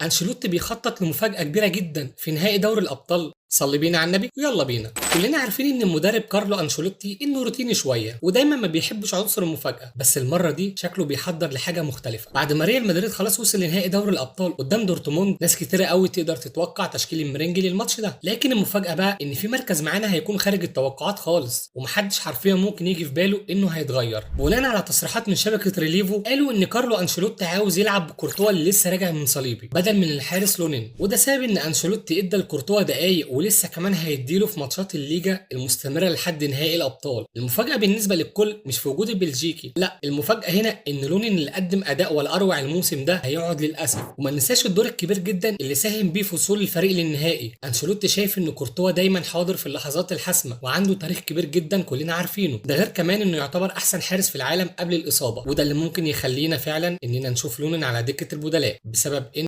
انشيلوتي بيخطط لمفاجأة كبيرة جدا في نهائي دوري الأبطال. صلي بينا على النبي ويلا بينا. كلنا عارفين ان المدرب كارلو انشيلوتي انه روتيني شوية ودايما ما بيحبش عنصر المفاجاة، بس المرة دي شكله بيحضر لحاجة مختلفة. بعد ما ريال مدريد خلاص وصل لنهائي دوري الابطال قدام دورتموند، ناس كتيرة قوي تقدر تتوقع تشكيل الميرينجي للماتش ده، لكن المفاجاة بقى ان في مركز معانا هيكون خارج التوقعات خالص ومحدش حرفيا ممكن يجي في باله انه هيتغير. بناء على تصريحات من شبكة ريليفو، قالوا ان كارلو انشيلوتي عاوز يلعب بكورتوا اللي لسه راجع من صليبي بدل من الحارس لونين، وده سبب ان انشيلوتي ادى لكورتوا دقايق ولسه كمان هيديله في ماتشات الليجا المستمرة لحد نهائي الابطال. المفاجاة بالنسبة للكل مش في وجود البلجيكي، لا، المفاجاة هنا ان لونين اللي قدم اداء ولا اروع الموسم ده هيقعد للاسف. وما ننساش الدور الكبير جدا اللي ساهم بيه في وصول الفريق للنهائي. انشيلوتي شايف ان كورتوا دايما حاضر في اللحظات الحاسمة وعنده تاريخ كبير جدا كلنا عارفينه، ده غير كمان انه يعتبر احسن حارس في العالم قبل الاصابة، وده اللي ممكن يخلينا فعلا اننا نشوف لونين على دكه البدلاء بسبب ان